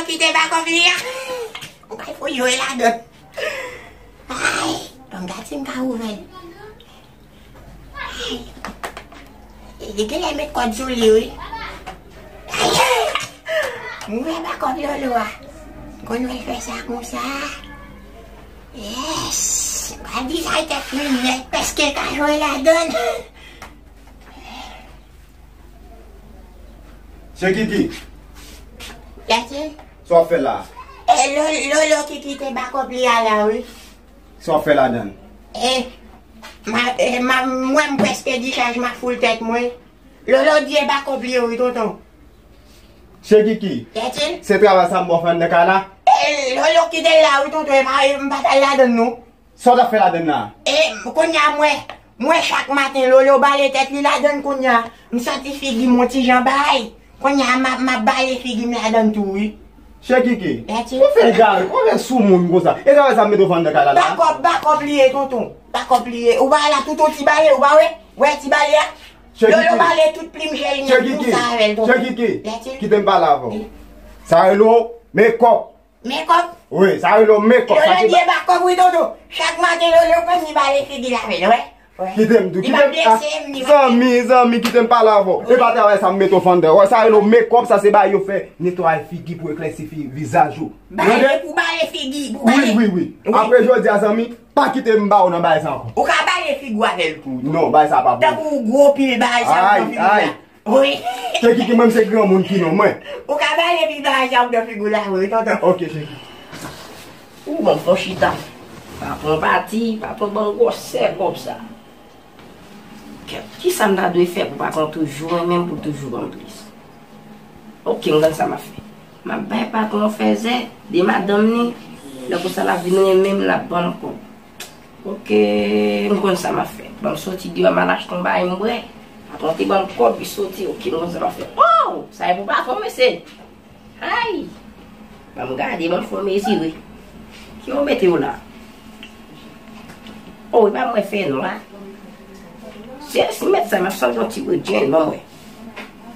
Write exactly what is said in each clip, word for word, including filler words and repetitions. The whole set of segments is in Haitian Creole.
Kite bakòp li a. Ou kay fouye w ladan. Ay, bon, gad si m ka ouvè l. Ay. Li genlè met kòd sou li, wi. Ay, ay. M ouvè bakòp Lolo a. Konn wè l fè sa konsa. Yes. M pral dizay tèt mwen nèt, pèske ka jwe ladan. Che Kiki. Latil? Sa w ap fè la? E, Lo-, Lolo ki kite bakòp li a la, wi. Sa w ap fè ladan l? E, ma, e, ma, mwen m prèske dichaj, m ap foul tèt mwen. Lolo di e bakòp li yo, wi, tonton. Che Kiki. Latil? Se travay sa m ba w fè anndan kay la? E, Lolo kite l la, wi, tonton, e pa, e, m pa t al ladan l, non. Sa w t ap fè ladan l la? E, kounye a, mwen, mwen chak maten, Lolo bale tèt li ladan l kounye a. M santi figi m on ti jan bay. Kounye a, m ap, m ap bale figi m ladan l tou, wi. Che Kiki, Latil? Ou fè egare, ou fè sou moun konsa. E travay sa m mete w fè anndan kay la la? Bakòp, bakòp li ye, tonton. Bakòp li ye. Ou pa wè la tout on ti bale, ou pa wè? Wè ti bale a? Lolo bale tout plim jèl nèt konsa avè l, tonton. Che Kiki, Latil? Kite m pale avè w. Wi. Sa rele w mekòp. Mekòp? Wi, sa rele w mekòp. Lolo di e bakòp, wi, tonton. Chak maten, Lolo pran li bale figi l avè l, wè. Wè. Kite m di w, kite m, ah, zanmi, zanmi, kite m pale avè w. E pa travay sa m mete w fè anndan. Wè, sa rele w mekòp, sa se bagay yo fè netwaye figi pou eklèsi fi-, vizaj ou. Bale pou bale figi, pou bale. Wi, wi, wi. Apre jodi a, zanmi, pa kite m ba w nan bagay sa ankò. Ou ka bale figi w avè l tou. Non, bagay sa pa pou ou. Tankou gwo pil bagay sa nan figi w la. Wi. Che Kiki, mwen, m se granmoun ki non mwen. Ou ka bale pi ba a, jan w nan figi w la, wi, tonton. Ok, Che Kiki. Ou bon, fò chita. Pa pran pati, pa pran ban gwòsè kòb sa. Kèt, kisa m ta dwe fè pou patwon toujou renmen m, pou l toujou ban m plis? Ok, m konn sa m ap fè. M ap bay patwon fèzè de madanm ni, lè konsa l ap vin renmen m, l ap ban m kòb. Ok, m konn sa m ap fè. Ban m soti deyò, m al achte yon bagay m bwè. Patwon te ban m kòb, li soti. Ok, m konn sa m ap fè. Oh! Sa e pou patwon, mesye. Ay! Ban m gade, ban m fè yon mezire. Ki yo mete yo la? Oh, e pa mwen fè non la. Se, si m met sa, m ap sot yon ti bredjenn, ban mwen.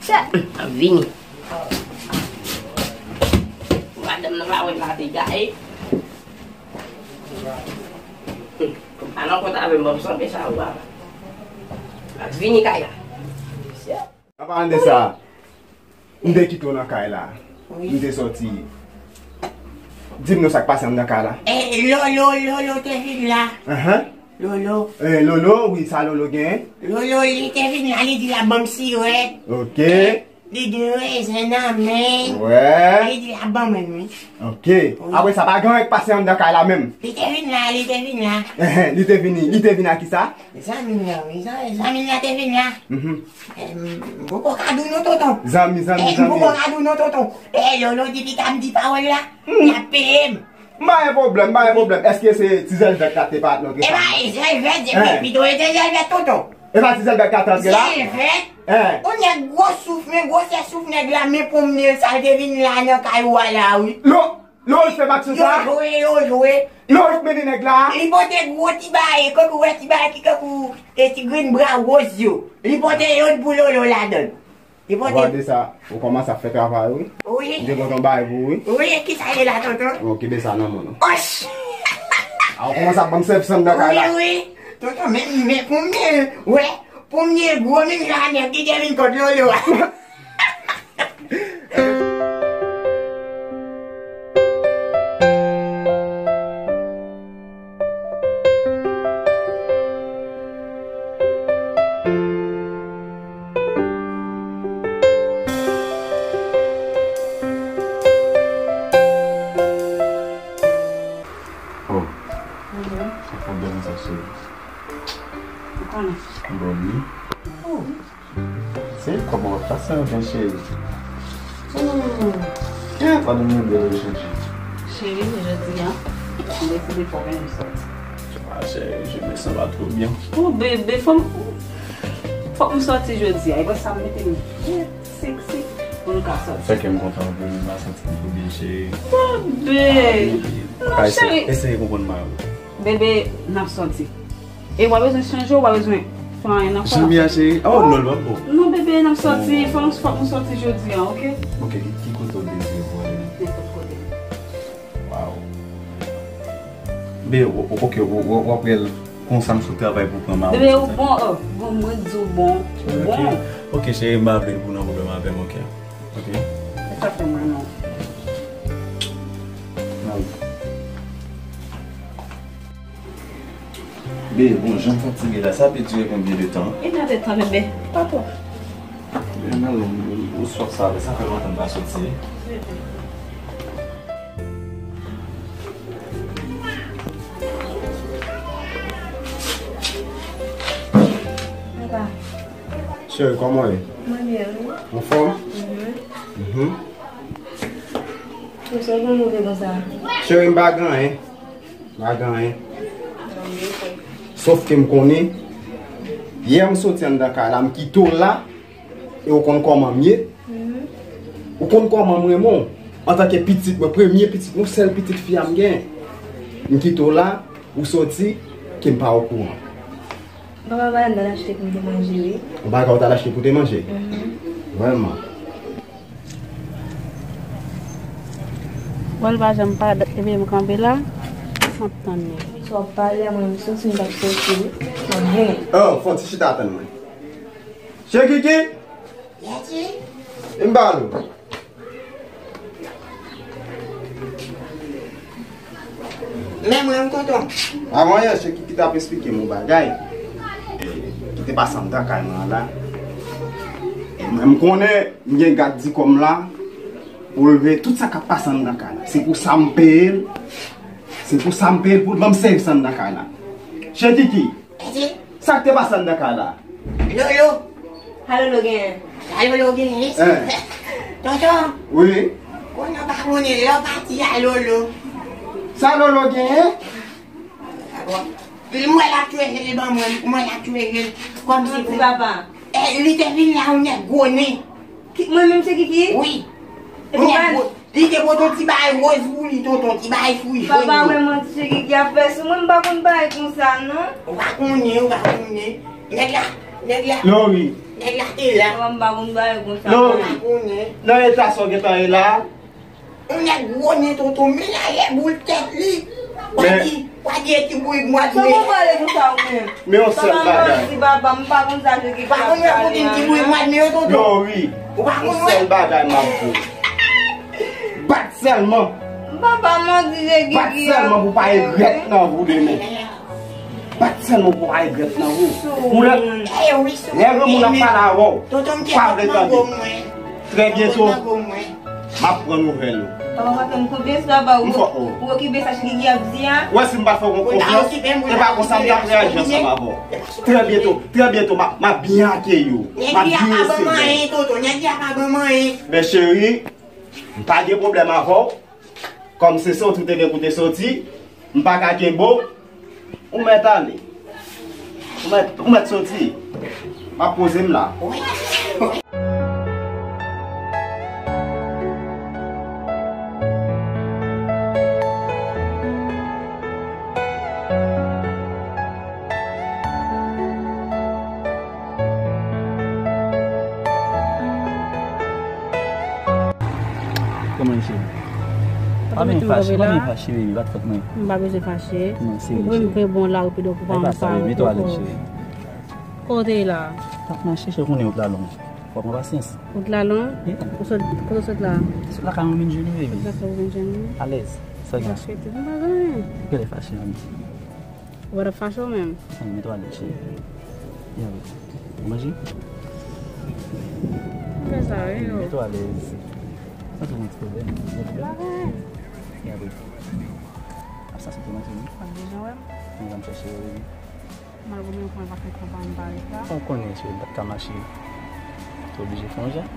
Sa, m ap vini. Madanm nan pa wè m la degaye. Al nan kont avè m, ban m sanble sa ou papa. M ap vini kay la. An palan de sa, m te kite w nan kay la. Wi. M te soti. Di m non sa k pase anndan kay la. E, Lolo, Lolo te vin la. Ahan. Lolo. E, Lolo, wi, sa Lolo gen? Lolo, li te vin la, li di l ap ban m siwèt. Ok. Li gen rezen nan men l. Wè. Li di l ap ban mwen l, wi. Ok. Wi. Apre sa, pa gen anyen k pase anndan kay la menm. Li te vin la, li te vin la. Ehe, li te vini, li te vin ak kisa? Zanmi l lan, wi. Zan-, zanmi l lan te vin la. Mhm. Em, m poko ka di w non, tonton. Zanmi, zanmi, zanmi. Em, m poko ka di w non, tonton. E, Lolo di pita m di pawòl la, hmm, y ap peye m. M pa gen pwoblèm, m pa gen pwoblèm. Èske se ti zèl vèt la te pa antre sa? E pa zèl vèt, se pito e te zèl vèt, tonton. E pa ti zèl vèt la te antre la? Zèl vèt? Hein. Yon nèg gwo souf, men gwosè souf nèg la, men pwomnen sa l te vin la nan kay ou a la, wi. Lo, Lolo fè m aksyon sa? Yo jwe, yo jwe. Lolo k mennen nèg la? Li pote gwo ti bagay, kankou wè ti bagay ki kankou, e ti grenn bra woz yo. Li pote yo pou Lolo ladan l. Ou gade sa, ou kòmanse ap fè travay ou wi. Wi. M te kontan bay pou ou wi. Wi, e kisa ye la, tonton? Bon, kenbe sa nan men w non. Osh! A, ou kòmanse ap ban m sèvis anndan kay la. Wi, wi. Tonton, men, men premye, wè, premye gwo milyonè ki te vin kot Lolo a. Oh. Mhm. Sa fè bèl sa, cheri. Ou konnen. Bon, wi. Oh. Se kòman w ap pase anfen, cheri? Hmm. Kè pa nou mande lè w chanje. Cheri, jodi a, m deside fò w vin sòti. Ah, cheri, je me sens pas trop bien. Oh, bebe, fò m, fòk m sòti jodi a. E konsa m mete m byen seksi pou nou ka sòti. Fè kè m kontan pou nou, m pa santi m twò byen, cheri. Bebe! Ah, bebe. Non, cheri. Eseye konprann mari w. Bebe, n ap sòti. E w pa bezwen chanje, w pa bezwen fè anyen nan kò w. Jan m ye a, cheri? Oh, non, l p ap bon. Non, bebe, n ap sòti. Fò nou, fòk nou sòti jodi a, oke? Oke, ki, ki kote w dezire pou w ale? Nenpòt Be, o- o- ok, w w- w ap wè l konsa m sot travay pou pran ma. Bebe, ou bon, oh, bon, mwen di w bon, ou bon. Ok, cheri, m pa vle pou nan pwoblèm avè m, ok? Ok? E sa fè mwen non. Be, bon, jan m fatige la, sa ap dire konbyen de tan? Une heure de temps, bebe. Pa twò. Be, nan long, ou swaf sa, sa fè lontan m pa soti. Papa. Cheri, kòman w ye? Mwen byen, wi. Anfòm? Mhm. Mhm. Ou sot konn ou te konsa? Cheri, m pa gen anyen. M pa gen anyen. Sòf ke m konnen, yè m soti anndan kay la, m kite w la, e w konn kòman m ye. Mhm. Ou konn kòman m renmen w. Antanke pitit mwen, premye pitit mwen, sèl pitit fi a m gen. M kite w la, ou soti, ke m pa okouran. Papa, bagay m t al achte pou m te manje, wi. Yon bagay ou t al achte pou te manje? Mhm. Vrèman. Wè l pa janm parèt, dat ke m kanpe la, m ap tann li. Si w ap pale a mwen, m santi m t ap soti, wi. M ap vini. Oh, fè yon ti chita tann mwen. Cheri Kiki? Yati? E m pale w. Men mwen, tonton. Avan yè, se ki, ki t ap esplike m yon bagay, e, ki te pase anndan kay mwen an la. E mwen, m konnen m gen gad di kò m la pou l veye tout sa k ap pase anndan kay la. Se pou sa m peye l. Se pou sa m peye l pou l ban m sèvis anndan kay la. Cheri Kiki, sa k te pase anndan kay la? Lolo. Sa Lolo genyen? Sa Lolo genyen? Eh. Tonton. Wi. Konnen w pa konnen lè w pati a Lolo. Sa Lolo genyen? Li mwen l ap tchweze l ban mwen, li mwen l ap tchweze l. Kòmsi pou papa. Eh, li te vin la yon nèg gwo nen. Ki, mwen menm se Kiki? Wi. Epi yon nèg gwo. Li te pote yon ti bagay woz pou li, tonton, ti bagay fri jòn. Papa, wè manti se Kiki ap fè sou mwen, m pa konn bagay konsa, non. Ou pa konnen, ou pa konnen. Nèg la, nèg la. Lori. Nèg la te la. Papa, m pa konn bagay konsa. Lori. Ou pa konnen. Nan eta sa w gentan ye la. Yon nèg gwo nen, tonton, men la lè boul tèt li. W a di, w a di e ti bourik mwa d me. Kòman w pale konsa ou menm? Men yon sèl bagay. Papa, manti, papa, m pa konn sa se ki. Pa konn yon kote ti bourik mwa d me yo, tonton. Lori, yon sèl bagay m ap di w. Bat sèlman. Papa, manti se ki. Bat sèlman pou pa regrèt nan vi w demen. Bat sèlman pou pa regrèt nan vi w. Pou lè, lè granmoun ap pale avè w, pa vle tande. Trè byento. M ap pran nouvèl ou. Papa, pa fè m konfyans, papa, ou, ou okipe sa Chikiki ap di a. Wè si m pa fè w konfyans, e pa konsa m t ap reyaji ansanm avè w. Trè byento, trè byento, m ap, m ap byen akeyi w. M ap byen eseye. Nèg li a pa ban m anyen, tonton, nèg li a pa ban m anyen. Men cheri, m pa gen pwoblèm avè w. Kòm se soti w te gen pou te soti, m pa ka kenbe w. Ou mèt ale. Ou mèt, ou mèt soti. M ap poze m la. Kòman cheri? Pa vin fache, pa vin fache, baby, pa t fòt mwen. M pa bezwen fache. Non, serye, cheri. Ou vle m fè bon la, ou pito pou pa m fache. Mete w alèz, cheri. Kote la? M ap mache, cheri, konnen wout la long. Fò pran pasyans. Wout la long? Wi. Ou sot, kote w sot la? Sot lakay mwen vin jwenn ou, baby. Sot lakay ou vin jwenn mwen? Alèz. Sa gen? M pa swete, m pa gen anyen. Ou genlè fache, mami. Ou pa t ap fache ou menm? Ann, mete w alèz, cheri. Vin avè m. Ou manje? Mwen sa, wi, yo. Mete w alèz. Sa tou yon ti pwoblèm. Gen pwoblèm? Vin avè m. Ap sa sou manje, wi. Ou pa bezwen wè m? Mwen va m chèche yo, wi. Mwen goumen pou mwen pa fè konpa m parèt la. Ou konnen, cheri, m pa t ka mache. Te oblije fè yon jan.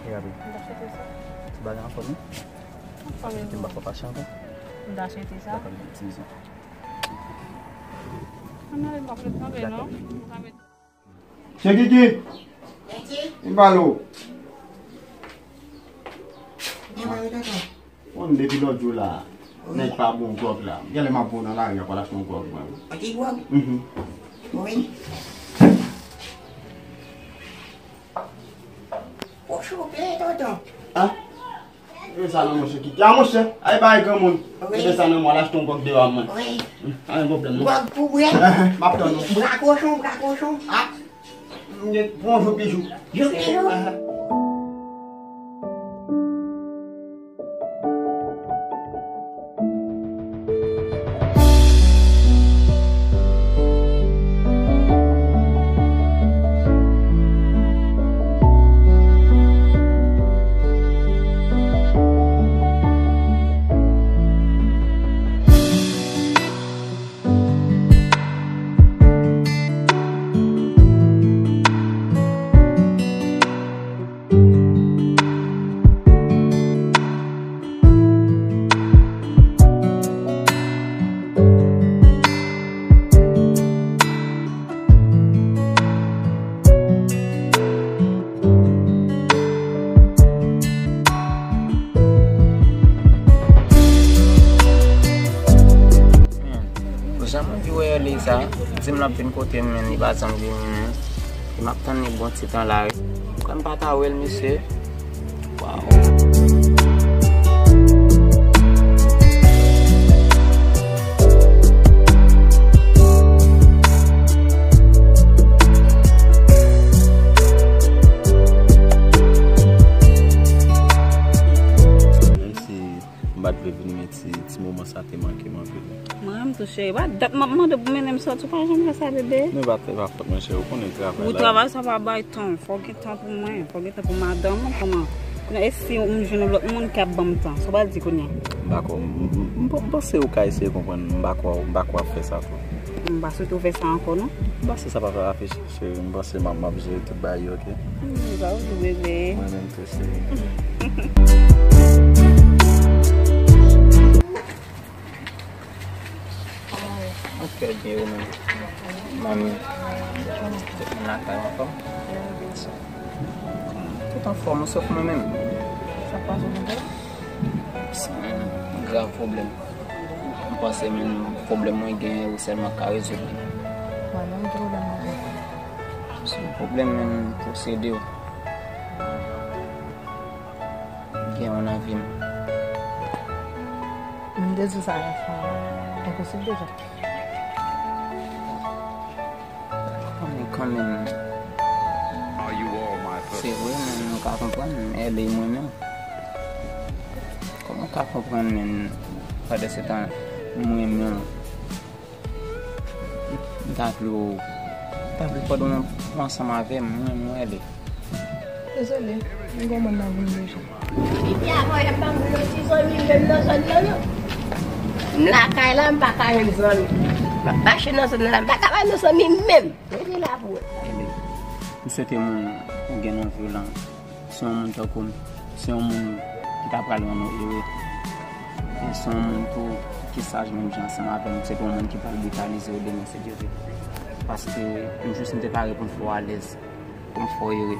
E apre? M t ap swete sa. Ti bagay anfòm, wi? Anfòm, wi. Ke m pa fè w fache ankò. M t ap swete sa. Dakò, m fè ti bizou. Ann ale, m pa vle tonbe, non. Cheri Kiki! Vin pale w. Konn depi lòt jou la, nèg pa bon gwòg la. Genlè m ap voye w nan lari a pou al achte yon gwòg mwen. Yon ti gwòg? Mhm. Wi. Ou chofe, tonton. Ah? Mete sa nan monchè, kite a monchè. Ay bay granmoun. Wi. Mete sa nan mwen, al achte yon gwòg deyò a mwen. Wi. Pa gen pwoblèm non. Gwòg pou bwè. M ap tann ou. Bra kochon, bra kochon. Ah. Bonjou, bijou. Jou, bijou. Jan mwen di w L A sa, di m l ap vin kote m, men li pa janm vini, men. E m ap tann li bon ti tan la, wi. Kwè m pa ta wè l, mesye. Waw. Menm si m pa t vle vini, men ti, ti moman sa te manke m anpil. Mwen menm tou, cheri, pa dat m ap mande w pou mennen m soti, ou pa janm fè sa, bebe. Non, e pa, e pa fòt mwen, cheri, ou konnen travay la. Ou travay sa pa bay tan, fò w gen tan pou mwen, fò w gen tan pou madanm ou, kòman? Kounye a, e si m jwenn yon lòt moun k ap ban m tan, sa w pral di kounye a? M pa kwè, m, m, m, m panse ou ka eseye konprann, m pa kwè, m pa kwè w ap fè sa tou. M pa swete w fè sa ankò, non. M panse sa pa fè reflechi, cheri, m panse m ap, m ap jere tout bagay yo, oke? M pa w tou, bebe. Mwen menm tou, cheri. Mwen trè byen, ou menm? Manmi, tout moun lakay ou anfòm? Tout anfòm, sof mwen menm. Sa k pase w menm? Se yon grav pwoblèm. M panse menm pwoblèm mwen genyen, ou sèlman ka rezoud li. Mwen menm, ki pwoblèm mwen genyen? Se yon pwoblèm menm pwosede w. Gen yon nan vi m. M te di w sa yon fwa, enposib deja. Kanmenm, kanmenm. Se vre, men nou ka konprann, L A mwen menm. Kòman w ka konprann, men pandan se tan, mwen menm, m ta vle w, m ta vle pandan w ansanm avè m, mwen, mwen, L A. Dezole, m gen yon moun nan vi m deja. Epi avan, y ap ban m yon ti zanmi menm nan zòn nan, non. M lakay la, m pa ka jwenn zanmi. M ap mache nan zòn nan la, m pa ka ba nou zanmi menm. Rete la pou wè. M swete moun ou gen nan vi w lan, se yon moun tankou m, se yon moun ki ta pral rann ou ere. E se yon moun tou ki saj menm jan ansanm avè m, se pa yon moun ki pral britalize w demen, si Dye vle. Paske m jis m te pare pou m fè w alèz, pou m fè w ere.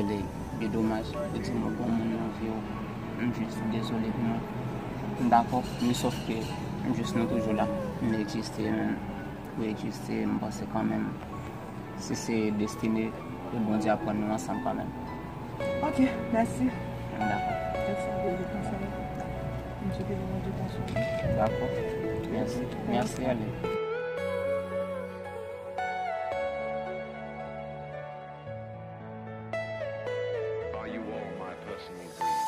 L A, e domaj, ou di m ou gen yon moun nan vi w, m jis dezole pou mwen. M dakò, men sòf ke m jis nou toujou la. M egziste, men ou egziste, m panse kanmenm. Si se destine, ke Bondye ap rann nou ansanm kanmenm. Ok, mèsi. M dakò. Mèsi anpil pou konsèy ou. M swete ke Bondye pran swen ou. Dakò. Mèsi. Mèsi, ale. Are you all my personal greed?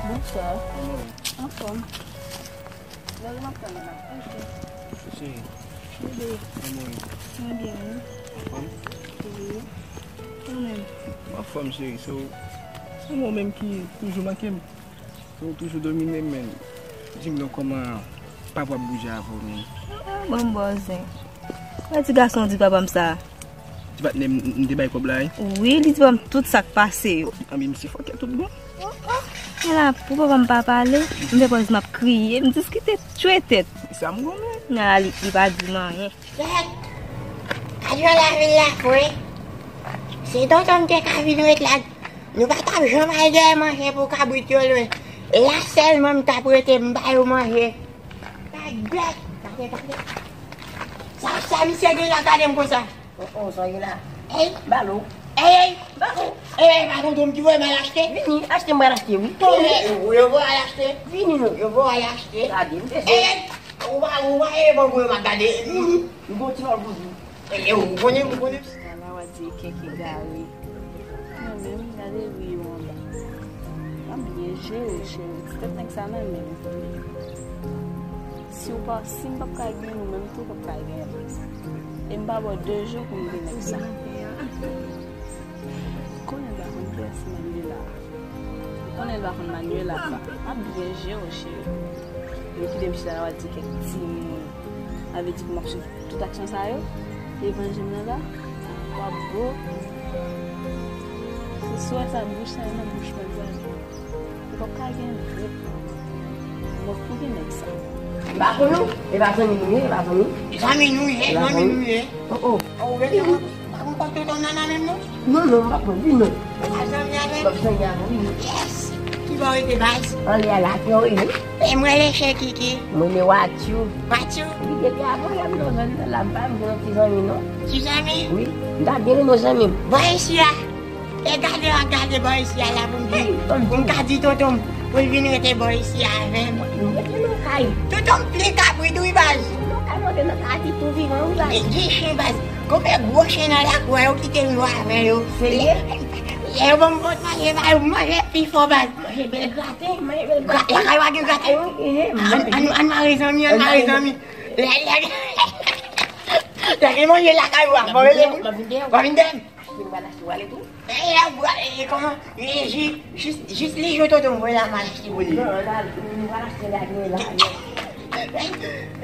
Bonswa. Anfòm. Lè w ap tann la. Ok. Cheri. Bebe. Kòman w ye? Mwen byen, wi. Anfòm? Wi. Ou menm? Mwen anfòm, cheri. Se w, se mwen menm ki toujou manke m. Se w toujou domine m, men. Di m non, kòman papa ap bouje avè w menm? Ah, ah, bon, bon, zen. Wè ti gason di papa m sa. Ti patnè m, m te bay kòb la, wi. Wi, li di papa m tout sa k pase yo. Anben, misye fòkè tout bon. Oh, oh. Men la, pou papa m pa pale, m fè kòmsi m ap kriye, m diskite tchwe tèt. Sa m goumen. Nan la li, li pa di m anyen. Kèt! Adjè lavil la fre. Si tonton m te ka vin ret la, nou pa t ap janm al dèyè manje pou kabrit yo lwen. La sèlman m t ap rete, m ba yo manje. Gade, gade, gade. Sa, sa misye gen la, gade m konsa. Oh, oh, sa gen la. Ey, balo. Ey, ey, balo. Ey, ey, pa tonton m ki voye m al achte. Vini, achte m pral achte, wi. Tonton, yo, yo voye al achte. Vini non. Yo voye al achte. Gade, m te ey, ey, ou pa, ou pa, ey, bon, bon, m ap gade. Vini. M gon ti lòl pou di. Ey, ey, ou konnen, ou konnen. Ala w a di kèk egare. Mwen menm, gade ri yo anba. M ap byen jere, cheri. Ti tèt nèg sa nan men m. Si w pa, si m p ap ka gen ou, menm tou p ap ka gen l. E m pa ba w de jou pou m gen nèg sa. Konnen l pa konn kiyès Manuela. Konnen l pa konn Manuela sa. M ap byen jere w, cheri. Yo kite m chita la, w ap di kèk timoun. Sa vle di pou m ap swiv tout aksyon sa yo. Devan je m nan la, w ap bo. Se sou sa bouch sa nan bouch mwen gade. Ou p ap ka gen vre. Mwen pou gen nèg sa. M pa konn ou, e pa zanmi nou ye, e pa zanmi. Zanmi nou ye, zanmi nou ye. Oh, oh. Ou rete pa konn kòk tonton nana menm non? Non, non, m pa konn li non. Ou pa zanmi avè l? M ap zanmi avè l, wi. Yes! Ki bò w rete baz? Anlè a la, ki bò w rele? E mwen rele Chè Kiki. Mwen rele Watchou. Watchou? Wi, depi avan yè m nan zòn nan la, m pa menm gen yon ti zanmi non. Ti zanmi? Wi, m ta byen renmen yon zanmi m. Bò isi a. E gade, w ap gade bò isi a la pou m di, pou m ka di tonton m, pou l vin rete bò isi a avè m. Mwen te nan kay. Tonton m pli kabrit wi baz. Nan kay mwen te nan kay ti tou vivan wi baz. Li di chen baz. Konpè gwo chen nan lakou a, yo kite m yo avè yo. Serye? Lè yo ban m vòt manje ba yo, m manje pi fò baz. Manje bèl graten, manje bèl graten. Lakay ou pa gen graten? Ann, ann, ann mare zanmi, ann mare zanmi. Lè, lè, lè gen manje lakay ou a, fò rele moun. W ap vin dèyè m? W ap vin dèyè m? Vin pral achte w ale tou? E, e, e, kòman? E, ji-, jis, jis li jou tonton m voye la m al achte pou li. Non, non, nou pral achte la, nou la. E,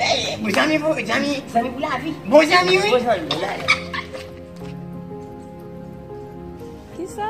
e, bon zanmi pou, zanmi. Zanmi pou lavi. Bon zanmi, wi. Bon zanmi, bon zanmi. Kisa?